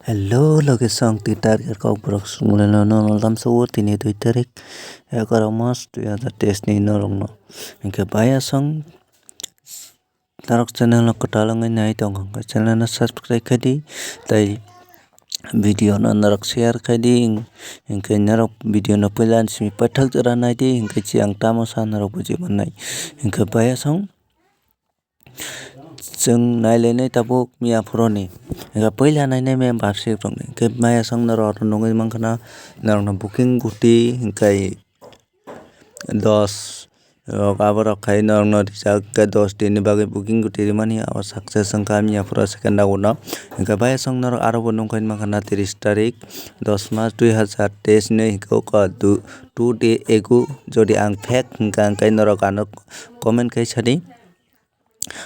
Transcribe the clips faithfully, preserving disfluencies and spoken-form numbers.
Hello, loge song twi target kok borok sumulelo no lamsa o tini dui tarik egaroh mas dui hazar teis ni norok no. Hinkhe baya song norok channel no kwtal wngwi nai tong kha, channel no subscribe khai di, tei video no norok share khai di, hinkhe norok video no puila ni simi paithak jora nai di, hinkhe chiyang tamo sa norok buji mannai. Hinkhe baya song Chwng nailainai tabuk miya phuruni. Hinkhe puila nainai membership rokni. Hinkhe maya song norok oro nugwi mankha na norokno booking guti hinkhe dos rok aborok khai norokno rijak hinkhe dos din ni bagwi booking guti rimani abo success wngkha miya phuru second round o. Hinkhe baya song norok aro bo nukgwi mankha na tris tarik dos mas dui hazar teis ni hinkhe o two day ago jodi ang fake hinkha hinkhe norok ano comment khai sadi.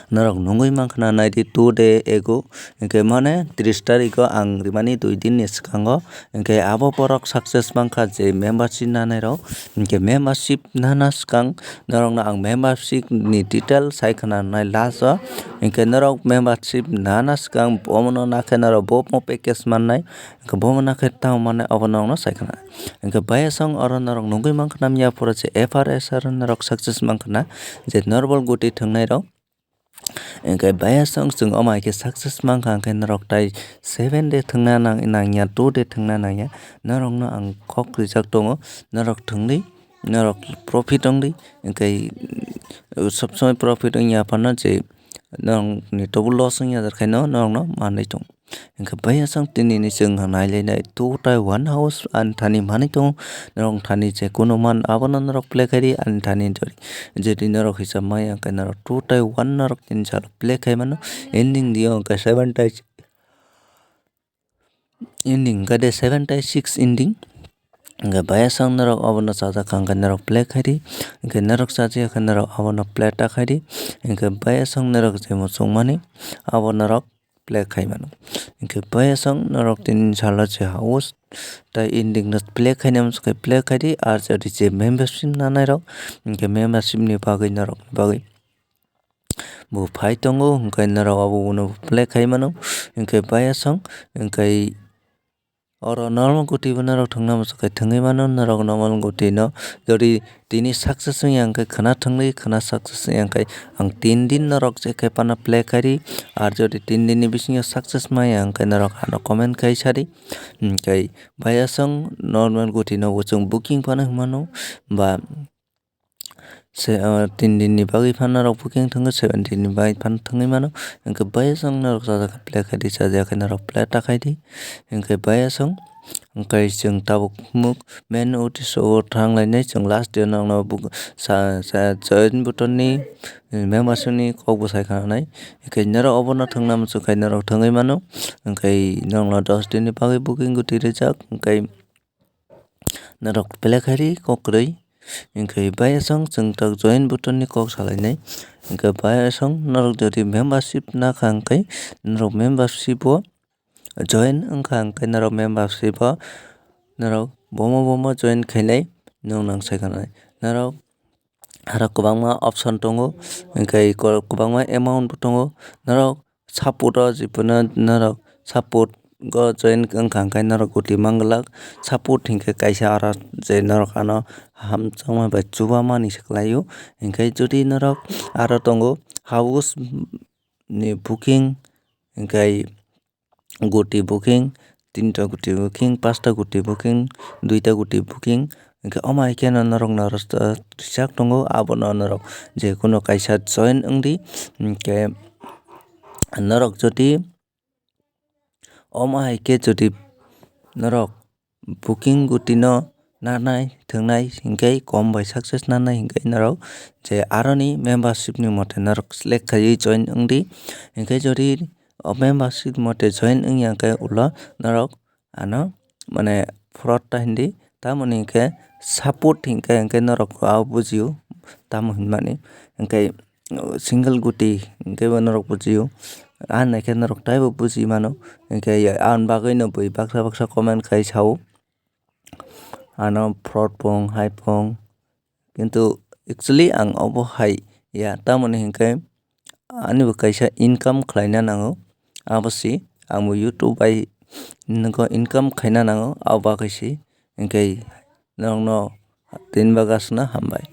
Norok nugwi mankha na nai di two day ago, hinkhe mane tris tarikh o ang rimani dui din ni swkango, hinkhe abo borok success mankha je membership nanai rok, hinkhe membership nana swkang norok no ang membership ni detail sai khna nai last o, hinkhe norok membership nana swkang omo no nakhe norok bo package mannai, hinkhe bo no nakhe tamo mannai obo norok no sai khna. Hinkhe baya song oro norok nugwi mankha na miya phuru je F R S R norok success mankha na je normal guti thwngnai rok. Hinkhe baya song chwng omo hai khe success mankha hinkhe norok tai seven day thwngna nang-, nangya, two day thwngna nangya. Norokno ang kok rijak tongo, norok thwngdi, norok profit wngdi, hinkhe sob somoi profit wngya phano je norokni tobo loss wngya khaino norokno manwi tongo. Hinkhe baya song tini ni chwng nailainai two tai one house ani thani manwi tongo. Norok thani je kunu man abono norok play khai di ani thani jodi. Jodi norok hisab maya hinkhe norok two tai one norok tini salo play khai mano. Ending dio hinkhe seven tai, ending hinkhe de seven tai six ending. Hinkhe baya song norok obono chajak kha hinkhe norok play khai di. Hinkhe norok chajakya khe norok abono play ta khai di. Hinkhe baya song norok je muchung mani abo norok play khai mano. Hinkhe baya song norok tini salo je house tai ending no play khainai muchung khe play khai di, ar jodi je membership nanai rok hinkhe membership ni bagwi norok ni bagwi bo phai tongo, hinkhe norok abo uno play khai mano. Hinkhe baya song hinkhe oro normal guti bo norok thwngna muchung khe thwngwi mano, norok normal guti no jodi tini success wngya hinkhe khwna thwngwi khwna success wngya hinkhe ang tin din norok je khe phano play khai di, ar jodi tin din ni bisingo success maya hinkhe norok ano comment khai sadi. Hinkhe baya song normal guti no bo chwng booking phano hwnmano ba se, ah, tin din ni bagwi phano norok booking thangwi seven din ni bagwi phano thangwi mano. Hinkhe baya song norok chajak khe play khai di, chajak khe norok play ta khai di. Hinkhe baya song hinkhe chwng tabuk muk main uddesho o thang lainai chwng last day o norokno buk sa, sa join button ni membership ni kok bo sai kha nai. Hinkhe norok obono thangna muchung khe norok thangwi mano. Hinkhe norokno dos din ni bagwi booking guti rijak. Hinkhe norok play khai di kok kwrwi. Hinkhe baya song chwng tak join button ni kok salainai. Hinkhe baya song norok jodi membership nakha hinkhe norok membership o join wngkha hinkhe norok membership o norok bomo bomo join khainai nwng nang sai kha nai. Norok aro kwbangma option tongo, hinkhe kwbangma amount bo tongo. Norok support o jiphano norok support o join wngkha hinkhe norok guti manglak. Support hinkhe kaisa aro je norok ano hamjakma bai chubamani se kwlaio. Hinkhe jodi norok aro tongo house ni booking, hinkhe guti booking, tinta guti booking, pasta guti booking, duita guti booking. Hinkhe omo hai kheno norokno rwchapjak tongo, abono norok je kunu kaisa join wngdi. Hinkhe norok jodi omo hai khe jodi norok booking guti no nanai thwngnai hinkhe kom bai success nanai hinkhe norok je aroni membership ni mote norok select khaiwi join wngdi. Hinkhe jodi o membership mote join wngya hinkhe ulo norok ano mane fraud ta hindi, tamoni hinkhe support hinkhe hinkhe norok abo bujio tamo hinmani hinkhe single guti hinkhe bo norok bujio. Ang naikhe norok taibo buji mano, hinkhe ani bagwino bui baksa baksa comment khai sao, ano fraud pung hai pung, kintu actually ang obo hai ya, tamoni hinkhe ani bo kaisa income khlaina nango, abo se ang bo YouTube bai nogo income khaina nango, abo bagwi se hinkhe norokno tin bagwi aswkno hambai.